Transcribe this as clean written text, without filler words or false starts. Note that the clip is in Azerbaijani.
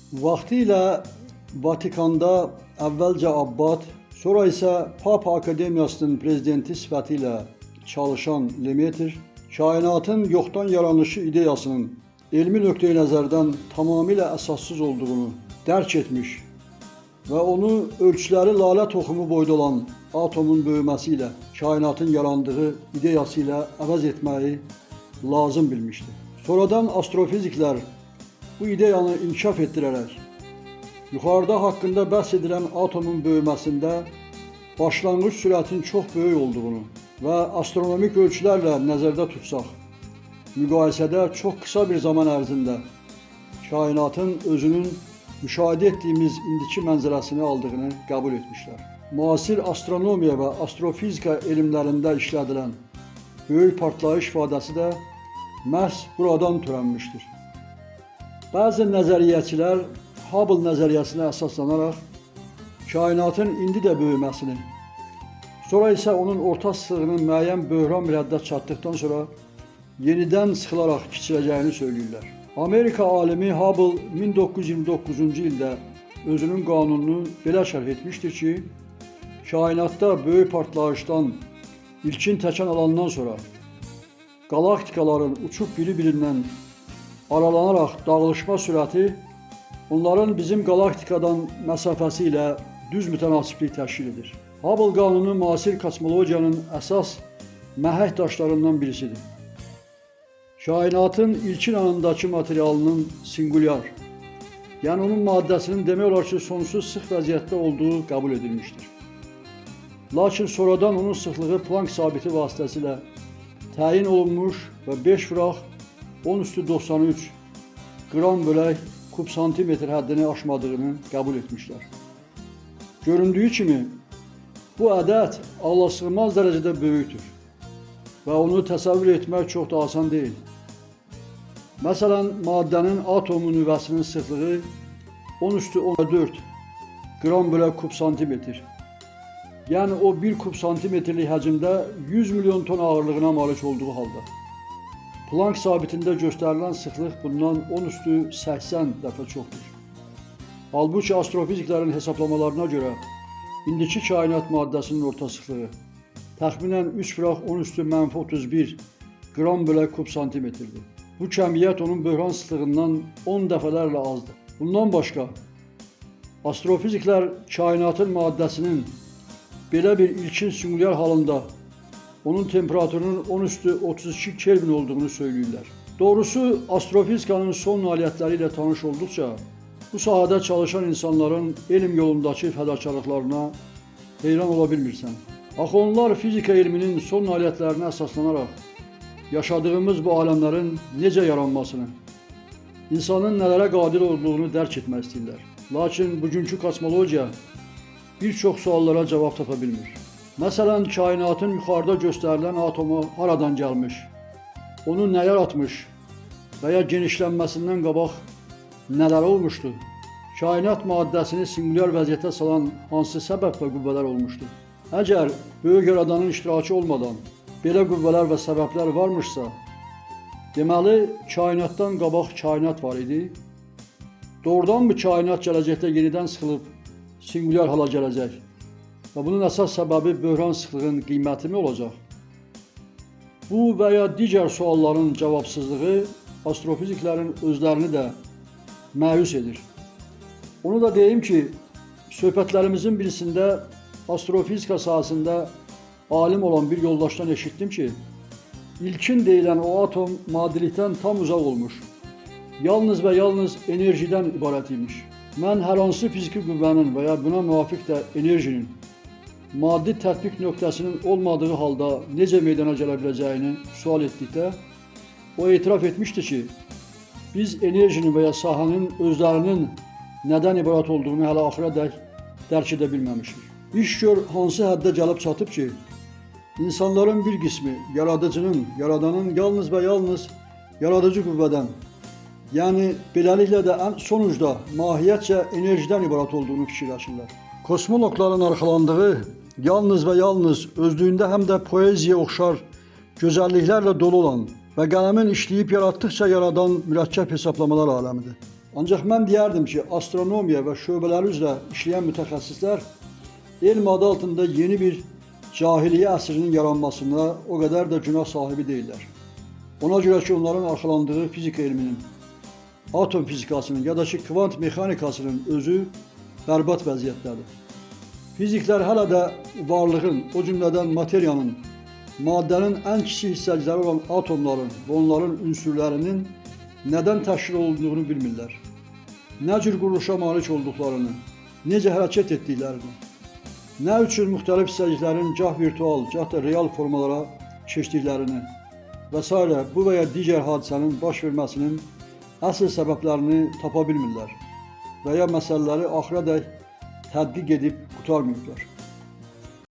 Vaxtilə Vatikanda əvvəlcə abbat, sonra isə Papa Akademiyasının prezidenti sifəti ilə çalışan Lemaitre, kainatın yoxdan yaranışı ideyasının elmi nöqteyi nəzərdən tamamilə əsassız olduğunu dərk etmiş və onu ölçüləri lalə toxumu boyda olan atomun böyüməsi ilə kainatın yarandığı ideyası ilə əvəz etməyi lazım bilmişdi. Sonradan astrofiziklər bu ideyanı inkişaf etdirərək yuxarıda haqqında bəhs edilən atomun böyüməsində başlanğıc sürətin çox böyük olduğunu və astronomik ölçülərlə nəzərdə tutsaq, müqayisədə çox qısa bir zaman ərzində kainatın özünün müşahidə etdiyimiz indiki mənzərəsini aldığını qəbul etmişlər. Müasir astronomiya və astrofizika elmlərində işlədilən böyük partlayış ifadəsi də məhz buradan törənmişdir. Bəzi nəzəriyyəçilər Hubble nəzəriyyəsinə əsaslanaraq kainatın indi də böyüməsini, sonra isə onun orta sıxlığının müəyyən böhran bir həddə çatdıqdan sonra yenidən sıxılaraq kiçiləcəyini söyləyirlər. Amerika alimi Hubble 1929-cu ildə özünün qanununu belə şərh etmişdir ki, kainatda böyük partlayışdan ilkin təkan alandan sonra galaktikaların uçub biri-birindən aralanaraq dağılışma sürəti onların bizim galaktikadan məsafəsi ilə düz mütənasiblik təşkil edir. Hubble qanunu müasir kosmologiyanın əsas məhək daşlarından birisidir. Kainatın ilkin anındakı materialının singulyar, yəni onun maddəsinin demək olar ki, sonsuz sıx vəziyyətdə olduğu qəbul edilmişdir. Lakin sonradan onun sıxlığı Planck sabiti vasitəsilə təyin olunmuş və 5 vuraq 10 üstü 93 qram bölək kub santimetr həddini aşmadığını qəbul etmişlər. Göründüyü kimi bu ədəd ağlasığmaz dərəcədə böyükdür və onu təsəvvür etmək çox da asan deyil. Məsələn, maddənin atomu nüvəsinin sıxlığı 10 üstü 14 qram bölək kub santimetr. Yəni o 1 kub santimetrlik həcmdə 100 milyon ton ağırlığına malik olduğu halda. Planck sabitində göstərilən sıxlıq bundan 10 üstü 80 dəfə çoxdur. Halbuki astrofiziklərin hesablamalarına görə indiki kainat maddəsinin orta sıxlığı təxminən 3 vuraq 10 üstü mənfi 31 qram bölək kub santimetrdir. Bu kəmiyyət onun böhran sıxlığından 10 dəfələrlə azdır. Bundan başqa, astrofiziklər kainatın maddəsinin belə bir ilkin singulyar halında onun temperaturunun 10 üstü 32 Kelvin olduğunu söyləyirlər. Doğrusu, astrofizikanın son nailiyyətləri ilə tanış olduqca, bu sahədə çalışan insanların elm yolundakı fədakarlıqlarına heyran ola bilmirsən. Axı onlar fizika elminin son nailiyyətlərinə əsaslanaraq yaşadığımız bu aləmlərin necə yaranmasını, insanın nələrə qadir olduğunu dərk etmək istəyirlər. Lakin bugünkü kosmologiya bir çox suallara cavab tapa bilmir. Məsələn, kainatın yuxarıda göstərilən atomu haradan gəlmiş, onu nə yaratmış və ya genişlənməsindən qabaq nələr olmuşdu? Kainat maddəsini singulyar vəziyyətə salan hansı səbəb və qüvvələr olmuşdu? Əgər böyük yaradanın iştirakı olmadan belə qüvvələr və səbəblər varmışsa, deməli kainatdan qabaq kainat var idi. Doğrudanmı kainat gələcəkdə yenidən sıxılıb singulyar hala gələcək və bunun əsas səbəbi böhran sıxlığın qiyməti mi olacaq? Bu və ya digər sualların cavabsızlığı astrofiziklərin özlərini də məyus edir. Onu da deyim ki, söhbətlərimizin birisində astrofizika sahəsində alim olan bir yoldaşdan eşitdim ki, ilkin deyilən o atom maddilikdən tam uzaq olmuş, yalnız və yalnız enerjidən ibarət imiş. Mən hər hansı fiziki qüvvənin və ya buna müvafiq də enerjinin maddi tətbiq nöqtəsinin olmadığı halda necə meydana gələ biləcəyini sual etdikdə, o etiraf etmişdi ki, biz enerjinin və ya sahənin özlərinin nədən ibarət olduğunu hələ axıra dək dərk edə bilməmişik. İş gör hansı həddə gəlib çatıb ki, insanların bir qismi yaradıcının, yaradanın yalnız və yalnız yaradıcı qüvvədən, yəni beləliklə də ən sonucda mahiyyətcə enerjidən ibarət olduğunu fikirləşirlər. Kosmoloqların arxalandığı yalnız və yalnız özlüyündə həm də poeziyaya oxşar gözəlliklərlə dolu olan və qələmin işləyib yaratdıqca yaradan mürəkkəb hesablamalar aləmidir. Ancaq mən deyərdim ki, astronomiya və şöbələri üzrə işləyən mütəxəssislər elm adı altında yeni bir cahiliyyə əsrinin yaranmasında o qədər də günah sahibi deyillər. Ona görə ki, onların arxalandığı fizika elminin, atom fizikasının ya da ki, kvant mexanikasının özü bərbad vəziyyətdədir. Fiziklər hələ də varlığın, o cümlədən materiyanın, maddənin ən kiçik hissəcikləri olan atomların və onların ünsürlərinin nədən təşkil olunduğunu bilmirlər. Nə cür quruluşa malik olduqlarını, necə hərəkət etdiklərini, nə üçün müxtəlif hissəciklərin gah virtual, gah da real formalara keçdiklərini və sairə bu və ya digər hadisənin baş verməsinin əsl səbəblərini tapa bilmirlər və ya məsələləri axıradək tədqiq edib qurtarmayıblar.